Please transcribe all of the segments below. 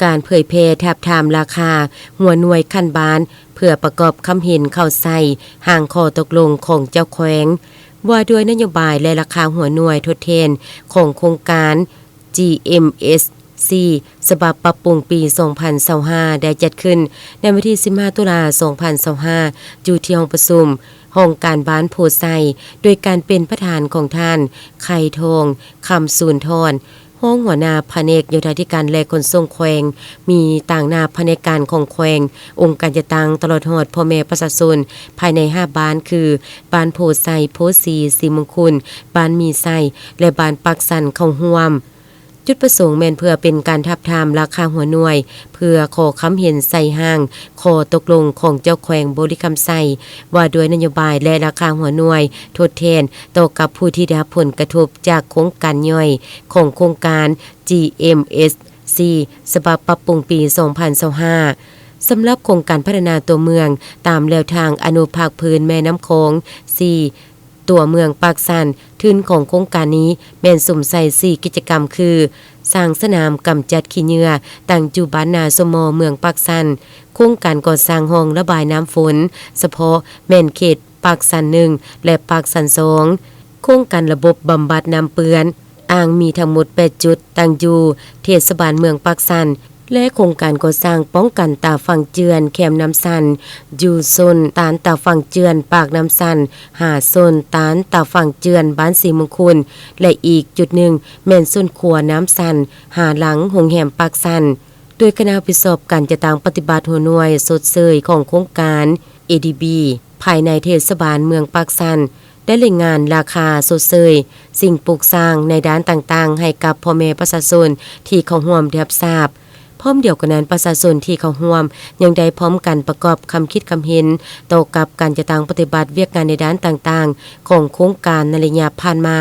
ການເຜີຍແຜ່ທາບທາມລາຄາຫົວໜ່ວຍຂັ້ນບ້ານ ເພື່ອປະກອບຄຳເຫັນເຂົ້າໃສ່ຮ່າງຂໍ້ຕົກລົງຂອງເຈົ້າແຂວງ ວ່າດ້ວຍນະໂຍບາຍ ແລະ ລາຄາຫົວໜ່ວຍທົດແທນຂອງໂຄງການ GMS ສີ່ ສະບັບປັບປຸງປີສອງພັນຊາວຫ້າ ໄດ້ຈັດຂຶ້ນໃນວັນທີສິບຫ້າ ຕຸລາ ສອງພັນຊາວຫ້າ ຢູ່ທີ່ຫ້ອງປະຊຸມຫ້ອງການບ້ານໂພໄຊ ໂດຍການເປັນປະທານຂອງທ່ານ ໄຂ່ທອງ ຄຳສູນທອນ ຮອງຫົວໜ້າພະແນກໂຍທາທິການ ແລະ ຂົນສົ່ງແຂວງ, ມີຕາງໜ້າພະແນກການຂອງແຂວງ, ອົງການຈັດຕັ້ງ ຕະຫຼອດຮອດພໍ່ແມ່ປະຊາຊົນພາຍໃນຫ້າບ້ານ ຄື ບ້ານໂພໄຊ, ໂພສີ, ສີມຸງຄຸນ, ບ້ານມີໄຊ ແລະ ບ້ານປາກຊັນ ເຂົ້າຮ່ວມ. ຈຸດປະສົງແມ່ນເພື່ອເປັນການທາບທາມລາຄາຫົວໜ່ວຍ ເພື່ອຂໍຄຳເຫັນໃສ່ຮ່າງຂໍ້ຕົກລົງຂອງເຈົ້າແຂວງບໍລິຄຳໄຊ ວ່າດ້ວຍນະໂຍບາຍ ແລະ ລາຄາຫົວໜ່ວຍທົດແທນຕໍ່ກັບຜູ້ທີ່ໄດ້ຮັບຜົນກະທົບຈາກໂຄງການຍ່ອຍຂອງໂຄງການ GMS ສີ່ ສະບັບປັບປຸງປີສອງພັນຊາວຫ້າ ສຳລັບໂຄງການພັດທະນາຕົວເມືອງຕາມແລວທາງອະນຸພາກພື້ນແມ່ນ້ຳຂອງ ສີ່ ຕົວເມືອງປາກຊັນ, ທຶນຂອງໂຄງການນີ້ແມ່ນສຸມໃສ່ສີ່ກິດຈະກຳຄື ສ້າງສະໜາມກຳຈັດຂີ້ເຫຍື້ອ ຕັ້ງຢູ່ບ້ານນາສົມມໍ ເມືອງປາກຊັນ, ໂຄງການກໍ່ສ້າງຮ່ອງລະບາຍນ້ຳຝົນສະເພາະແມ່ນເຂດປາກຊັນໜຶ່ງ ແລະ ປາກຊັນສອງ, ໂຄງການລະບົບບຳບັດນ້ຳເປື້ອນ ອ່າງມີທັງໝົດແປດຈຸດ ຕັ້ງຢູ່ເທດສະບານເມືອງປາກຊັນ ແລະ ໂຄງການກໍ່ສ້າງປ້ອງກັນຕາຝັ່ງເຈື່ອນແຄມນ້ຳຊັນ ຢູ່ໂຊນຕານຕາຝັ່ງເຈື່ອນປາກນ້ຳຊັນ ຫາໂຊນຕານຕາຝັ່ງເຈື່ອນບ້ານສີມຸງຄຸນ ແລະ ອີກຈຸດໜຶ່ງແມ່ນໂຊນຂົວນ້ຳຊັນ ຫາຫຼັງໂຮງແຮມປາກຊັນ. ໂດຍຄະນະຮັບຜິດຊອບການຈັດຕັ້ງປະຕິບັດຫົວໜ່ວຍຊົດເຊີຍຂອງໂຄງການ ADB ພາຍໃນເທດສະບານເມືອງປາກຊັນ ໄດ້ລາຍງານລາຄາຊົດເຊີຍສິ່ງປຸກສ້າງໃນດ້ານຕ່າງໆ ໃຫ້ກັບພໍ່ແມ່ປະຊາຊົນທີ່ເຂົ້າຮ່ວມໄດ້ຮັບຊາບ. ພ້ອມດຽວກັນນັ້ນ, ປະຊາຊົນທີ່ເຂົ້າຮ່ວມຍັງໄດ້ພ້ອມກັນປະກອບຄຳຄິດຄຳເຫັນຕໍ່ກັບການຈັດຕັ້ງປະຕິບັດວຽກງານໃນດ້ານຕ່າງໆຂອງໂຄງການໃນໄລຍະຜ່ານມາ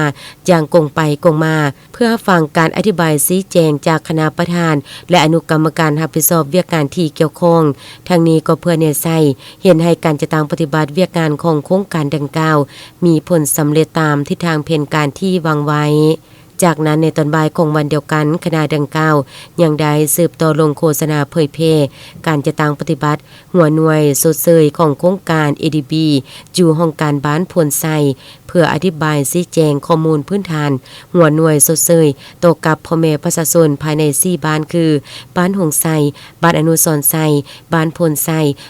ຢ່າງກົງໄປກົງມາ, ເພື່ອຮັບຟັງການອະທິບາຍຊີ້ແຈງຈາກຄະນະປະທານ ແລະ ອະນຸກຳມະການຮັບຜິດຊອບວຽກງານທີ່ກ່ຽວຂ້ອງ. ທັງນີ້ກໍເພື່ອແນໃສ່ເຫັນໃຫ້ການຈັດຕັ້ງປະຕິບັດວຽກງານຂອງໂຄງການດັ່ງກ່າວ ມີຜົນສຳເລັດຕາມທິດທາງແຜນການທີ່ວາງໄວ້. ຈາກນັ້ນໃນຕອນບ່າຍຂອງວັນດຽວກັນ, ຄະນະດັ່ງກ່າວຍັງໄດ້ສືບຕໍ່ລົງໂຄສະນາເຜີຍແຜ່ການຈັດຕັ້ງປະຕິບັດຫົວໜ່ວຍຊົດເຊີຍຂອງໂຄງການ ADB ຢູ່ຫ້ອງການບ້ານໂພນໄຊ ເພື່ອອະທິບາຍຊີ້ແຈງຂໍ້ມູນພື້ນຖານຫົວໜ່ວຍຊົດເຊີຍຕໍ່ກັບພໍ່ແມ່ປະຊາຊົນພາຍໃນສີ່ບ້ານຄື ບ້ານຫົງໄຊ, ບ້ານອະນຸສອນໄຊ, ບ້ານໂພນໄຊ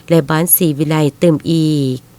ແລະ ບ້ານສີວິໄລຕື່ມອີກ.